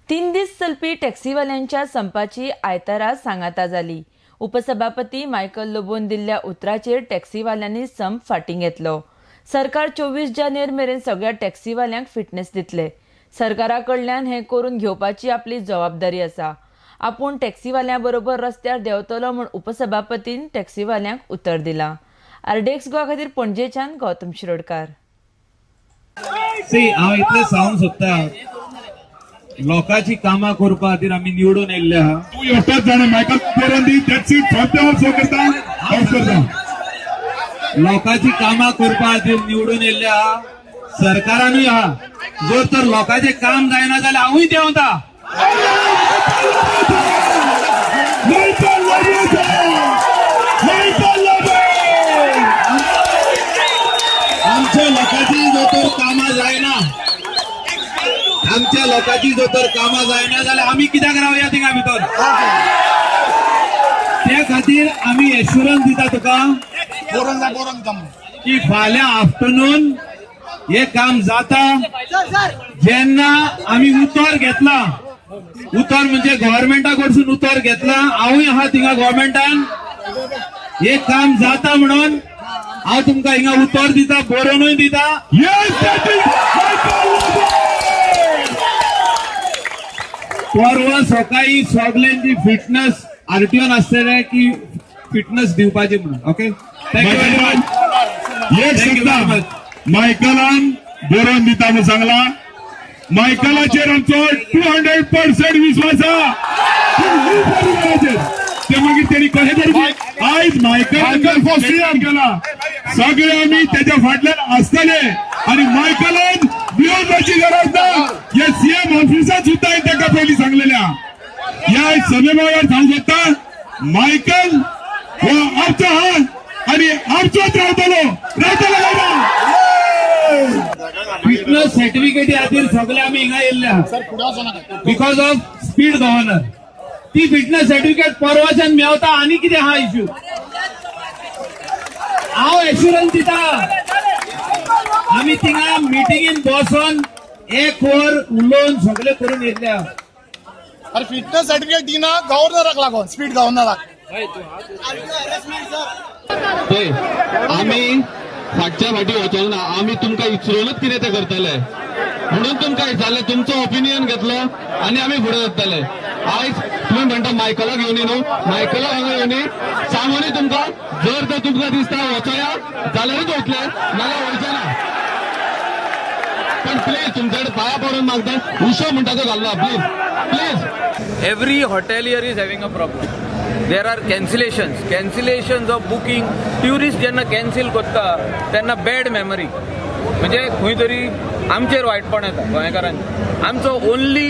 3 दीस चलपी टॅक्सीवाल्यांच्या संपाची आयतारा सांगाता जाली. उपसभापती मायकल लोबोन दिल्ल्या उतराचेर टॅक्सीवाल्यांनी संप फाटीं घेतलो. सरकार 24 जानेर मेरेन सगळ्या टॅक्सीवाल्यांक फिटनेस दितले. सरकारा कडल्यान हें करून घेवपाची आपली जबाबदारी आसा. आपूण टॅक्सीवाल्यां बरोबर रस्त्यार देंवतलो म्हूण उपसभापतीन टॅक्सीवाल्यांक उतर दिलां. आरडीएक्स गोवा खातीर पणजेच्यान गौतम शिरोडकार. हांव इतलें सांगूंक सोदता, लोकांची कामां करपा खातीर आमी निवडून येयल्ले आहा. तूं एकटोच जाणा मायकल बरोवन दी, that's it. सोंपें करता, ऑफ करता. लोकांची कामां करपा खातीर निवडून येयल्ले आहा. सरकारानूय आहा, जर तर लोकांचें काम जायना जाल्यार हांवूय देंवता. आमच्या लोकांची जर तर कामां जायना, आमच्या लोकांची जर तर कामां जायना जाल्यार आमी कित्याक रावया थिंगा भितर? त्या खातीर आमी एश्युरन्स दिता तुका की फाल्यां आफ्टरनून हे काम जाता. जेन्ना आमी उतर घेतला, उतर म्हणजे गव्हर्मेंटा कडसून उतर घेतला, हांवूय आहा थिंगा गव्हर्मेंटान, हे काम जाता म्हणून हांव तुमकां हिंगा उतर दिता, बरोवनूय दिता. परवा सकाळी सगल्यांची फिटनेस आरटीओन आसतले की फिटनेस दिवपाची म्हणून. Okay, thank you very much. एक शब्द मायकलान बरोवन दिता म्हणून सांगला. मायकलाचेर आमचो 200% विश्वास आहा. ते मागीर तेणी कशें तरी आयज मायकल सीएम केला, सगळे आमी तेच्या फाटल्यान आसतले आनी मायकलान भियोवपाची गरज ना. हे सीएम ऑफिसात सुद्दां हांवें ताका पयलीं सांगलेल्या. ह्या सभे वेळार सांगू शकता, मायकल हो आमचो आहा आनी आमचोच रावतलो, रावतलो काय ना? फिटनेस सर्टिफिकेटी खातीर सगळे आमी हिंगा येयल्ले आहा, because of speed governor. ती फिटनेस सर्टिफिकेट परवाच्यान मेवता. आनी कितें आहा इश्यू? हांव एश्युरन्स दिता, आमी थिंगा मिटिंगेन बसोन एक वर उलोवन सगळे करून येयल्ले आहा. अरे फिटनेस सर्टिफिकेट दिना गव्हर्नराक लागून, स्पीड गव्हर्नराक. पळय, आमी फाटच्या फाटी वचोंक ना, आमी तुमकां विचरोनूच कितें तें करतले म्हणून तुमकां विचारलें, तुमचो ओपिनियन घेतलो आनी आमी फुडें वतले. आयज तुमी म्हणटा मायकलाक येवनी न्हू, मायकलाक हांगा येवनी सांगोनी तुमकां, जर तर तुमकां दिसता वचोया जाल्यारूच वतले, नाल्यार वयचे ना. पण प्लीज तुमचे कडेन पांया पडून मागता, उशो म्हणटा तो घालना, please please. Every hotelier is having a problem. There are cancellations of booking. Tourist जेन्ना कॅन्सील करता तेन्ना बॅड मेमरी, म्हणजे खंय तरी आमचेर वायटपण येता गोंयकारांचें. आमचो ओनली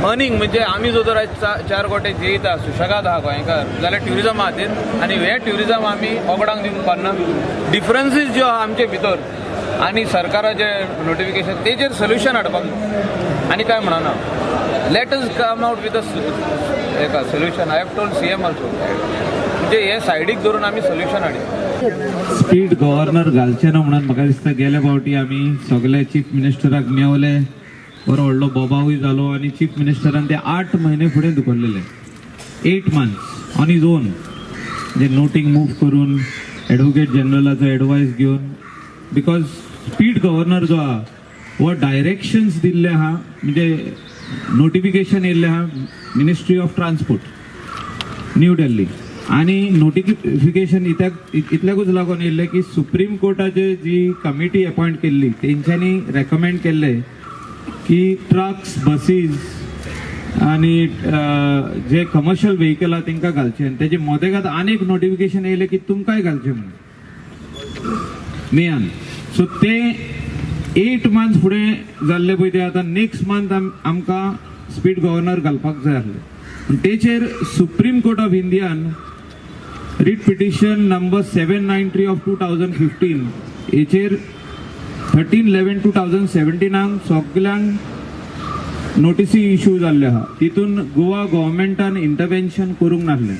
अर्निंग म्हणजे आमी जो तर आयज 4 गोटे जेयता सुशेगाद आहा गोंयकार जाल्यार ट्युरिजमा खातीर, आनी हें ट्युरिजम आमी ओगडांक दिवंक पारना. डिफरन्सीस ज्यो आहा आमचे भितर आनी सरकाराचें नोटिफिकेशन तेजेर सोल्युशन हाडपाक जाय. आनी काय म्हणना, let us come out with a solution. I have told CM also, म्हणजे हे सायडीक धरून आमी सोल्युशन हाडया. स्पीड गव्हर्नर घालचे ना म्हणून म्हाका दिसता गेल्या फावटी आमी सगळे चीफ मिनिस्टराक मेवले, बरो व्हडलो बोबावूय जालो आनी चीफ मिनिस्टरान ते 8 म्हयने फुडें धुकल्लेले, 8 मंथ्स ऑन his own, म्हणजे नोटींग मूव करून एडवोकेट जनरलाचो एडवायस घेवन, because speed governor जो आहा हो डायरेक्शन्स दिल्ले आहा, म्हणजे नोटिफिकेशन येयल्लें आहा ministry of transport new Delhi, आनी नोटिफिकेशन इतल्याकूच लागून येयल्लें की सुप्रीम कोर्टाचे जी कमिटी अपॉयंट केल्ली तेंच्यांनी रेकमेंड केल्लें की ट्रक्स, बसीस आनी जे कमर्शियल व्हेकल आहा तेंकां घालचें. आनी तेजे मदेगात आनी एक नोटिफिकेशन येयलें की तुमकांय घालचें म्हणून मेयान. सो ते 8 मंथ्स फुडें जाल्ले पळय ते आतां नेक्स्ट मंथ आमकां स्पीड गव्हर्नर घालपाक जाय आसलें. पूण तेचेर सुप्रीम कोर्ट ऑफ इंडियान रिट पिटिशन नंबर 793 ऑफ 2015 हेचेर 13/11/2017 सगल्यांक नोटिसी इशू जाल्ल्यो आहा. तितून गोवा गव्हर्मेंटान इंटरवेन्शन करूंक नासलें.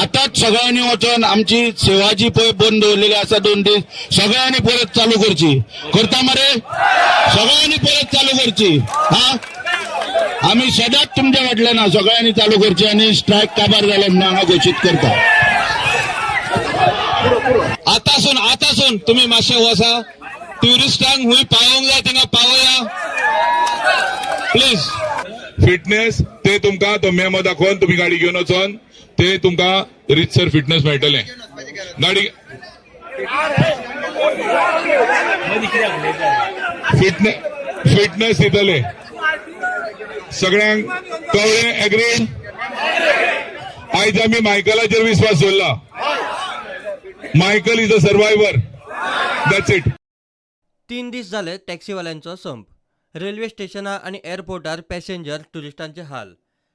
आतांच सगळ्यांनी वचोन आमची सेवा जी पळय बंद दवरलेली आसा 2 दीस सगळ्यांनी परत चालू करची. करता मरे? सगळ्यांनी परत चालू करची. हा, आमी सदांच तुमच्या फाटल्यान आहा. सगळ्यांनी चालू करची आनी स्ट्रायक काबार जालो म्हणून हांगा घोशीत करता. आतासून तुम्ही मातशे वसा, ट्युरिस्टांक हुंय पावोवंक जाय थिंगा पावया प्लीज. फिटनेस ते तुमकां तो मेमो दाखोवन तुमी गाडी घेवन वचोन ते तुमकां रितसर फिटनेस मेळटलें. गाडी फिटनेस दितले सगळ्यांक. कवळें एग्रीड? आयज आमी मायकलाचेर विस्वास दवरला. Michael is a survivor, that's it. 3 दीस जाले टॅक्सीवाल्यांचो संप. रेल्वे स्टेशनां आनी एअरपोर्टार पॅसेंजर ट्युरिस्टांचे हाल.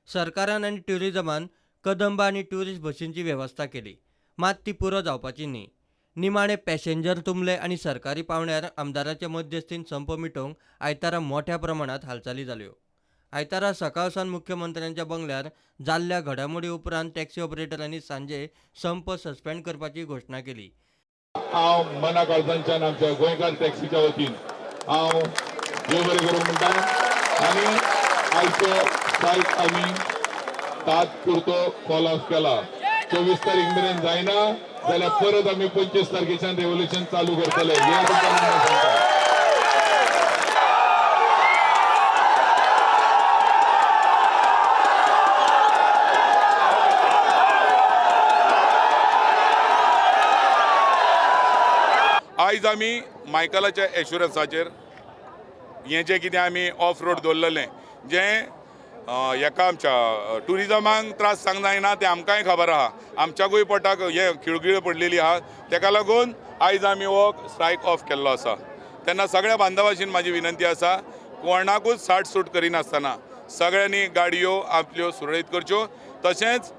सरकारान आनी ट्युरिजमान कदंबा आनी ट्युरिस्ट बशींची वेवस्था केली, मात ती पुरो जावपाची न्ही. निमाणे पॅसेंजर तुंबले आनी सरकारी पावंड्यार आमदाराचे मध्यस्थीन संप मिटोवंक आयतारा मोठ्या प्रमाणात हालचाली जाल्यो. आयतारा सकाळ सावन मुख्यमंत्र्यांच्या बंगल्यार जाल्ल्या घडामोडी उपरांत टॅक्सी ऑपरेटरांनी सांजे संप सस्पेंड करपाची घोशणा केली. हांव मना काळजांच्यान आमच्या गोंयकार टॅक्सीच्या वतीन हांव देव बरें करूं म्हणटा आनी आयचो स्ट्रायक आमी तात्पुरतो कॉल ऑफ केला. 24 तारीख मेरेन जायना जाल्यार परत आमी 25 तारखेच्यान रेव्होल्युशन चालू करतले हें तुमकां सांगता. आयज आमी मायकलाच्या एश्युरन्साचेर हें जें कितें आमी ऑफ रोड दवरलेलें जें हेका आमच्या ट्युरिजमाक त्रास सांग जायना तें आमकांय खबर आहा. आमच्याकूय पोटाक हें खिळखिळ पडलेली आहा, तेका लागून आयज आमी हो स्ट्रायक ऑफ केल्लो आसा. तेन्ना सगळ्या बांधवाशीन म्हाजी विनंती आसा, कोणाकूच साठ सूट करिनासतना सगळ्यांनी गाडयो आपल्यो सुरळीत करच्यो. तशेंच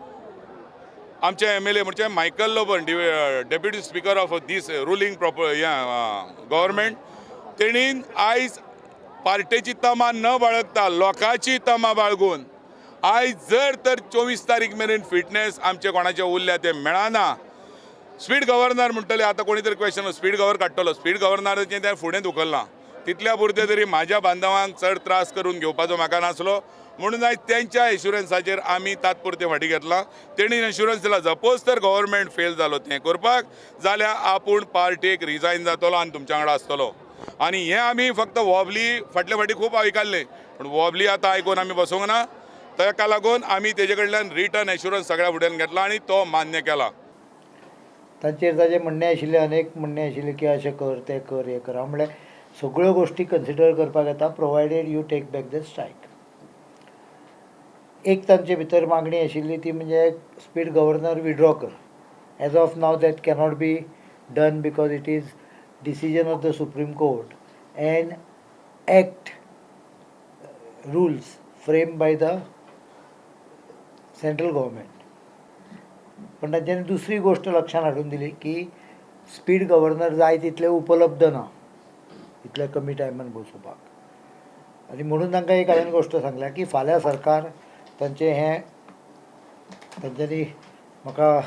आमचे MLA म्हणजे Michael Lobo, deputy speaker of this ruling proper government, तेणीन आयज पार्टेची तमा न बाळगता लोकांची तमा बाळगून आयज जर तर 24 तारीख मेरेन फिटनेस आमचे कोणाचे उरल्या ते मेळना, स्पीड गव्हर्नर म्हणटले आतां कोणी तरी क्वेश्चन स्पीड गव्हर्नर काडटलो, स्पीड गव्हर्नराचें तें फुडें धुकल्लां. तितल्या पुरतें तरी म्हाज्या बांधवांक चड त्रास करून घेवपाचो म्हाका नासलो म्हणून आयज तेंच्या एश्युरन्साचेर आमी तात्पुरतें फाटीं घेतलां. तेणी एश्युरन्स दिला सपोज तर गव्हर्मेंट फेल जालो तें करपाक जाल्यार आपूण पार्टेक रिजायन जातलो आनी तुमच्या वांगडा आसतलो. आनी हें आमी फक्त वॉबली फाटले फाटी खूब आयकल्लें, पूण वॉबली आतां आयकून आमी बसूंक ना. ताका लागून आमी तेजे कडल्यान रिटर्न एश्युरन्स सगळ्या फुड्यान घेतला आनी तो मान्य केला. तांचेर ताजें म्हणणें आशिल्लें, अनेक म्हणणें आशिल्लें की अशें कर, तें कर, हें कर. हांव म्हणलें सगळ्यो गोश्टी कन्सिडर करपाक येता provided you take back the strike. एक तांचे भितर मागणी आशिल्ली ती म्हणजे स्पीड गव्हर्नर विड्रॉ कर. As of now that cannot be done because it is decision of the Supreme Court and act rules frame by the central government. पण तांच्यांनी दुसरी गोश्ट लक्षांत हाडून दिली की स्पीड गव्हर्नर जाय तितले उपलब्ध ना इतल्या कमी टायमान बसोवपाक. आनी म्हणून तांकां एक हांवें गोश्ट सांगल्या की फाल्यां सरकार तांचें हें तांच्यांनी म्हाका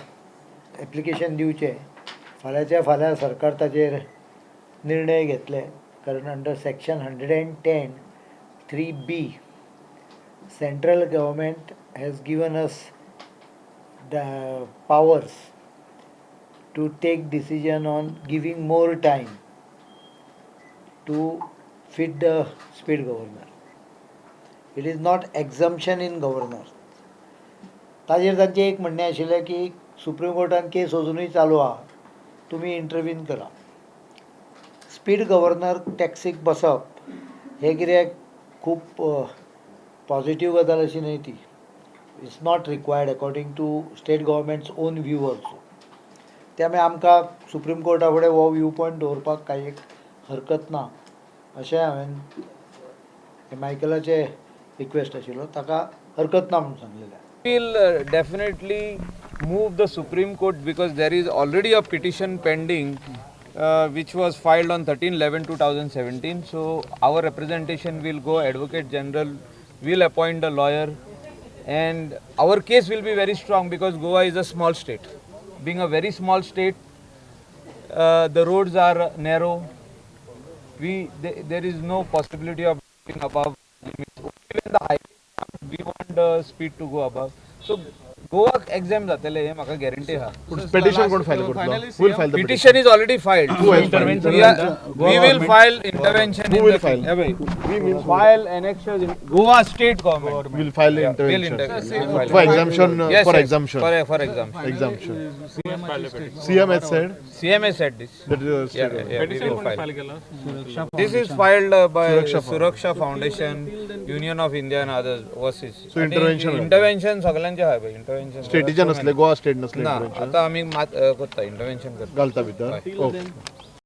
एप्लिकेशन दिवचें, फाल्यांच्या फाल्यां सरकार ताचेर निर्णय घेतले. कारण under section 110(3)(b) central government has given us the powers to take decision on giving more time to fit the speed governor. It is not exemption in governor. ताजेर तांचें एक म्हणणें आशिल्लें की सुप्रीम कोर्टान केस अजुनूय चालू आहा, तुमी इंटरवीन करा. स्पीड गव्हर्नर टॅक्सीक बसप हें कितें खूब पॉजिटीव गजाल अशी न्हय ती. It's not required according to state government's own view also. त्यामुळे आमकां सुप्रीम कोर्टा फुडें हो व्यू पॉयंट दवरपाक कांय एक हरकत ना अशें हांवें मायकलाचें रिक्वेस्ट आशिल्लो, ताका हरकत ना म्हणून सांगलेलें. Will definitely move the Supreme Court because there is already a petition pending which was filed on 13/11/2017. So our representation will go, Advocate General will appoint a lawyer, and our case will be very strong because Goa is a small state. being a very small state, the roads are narrow. There is no possibility of going above limits. Only when the highway, we want the speed to go above. So Goa exempt जातले हे म्हाका guarantee आहा. Petition कोण file करतलो? Who will file the petition? Is already filed. We will file intervention. Who will file? We means file annexures in Goa state government will file intervention for exemption. Yes, for yes, exemption. For exemption. Exemption. CM has said. CM has said this. That is state Yeah, yeah, we will file. This is filed by Suraksha Foundation, Union of India and others overseas. So intervention. Intervention सगळ्यांचे आहा पळय, intervention. स्टेटीचे नसले, Goa state नसले ना intervention. आता आमी मात करता इंटरव्हेन्शन करता घालता भितर. ओके.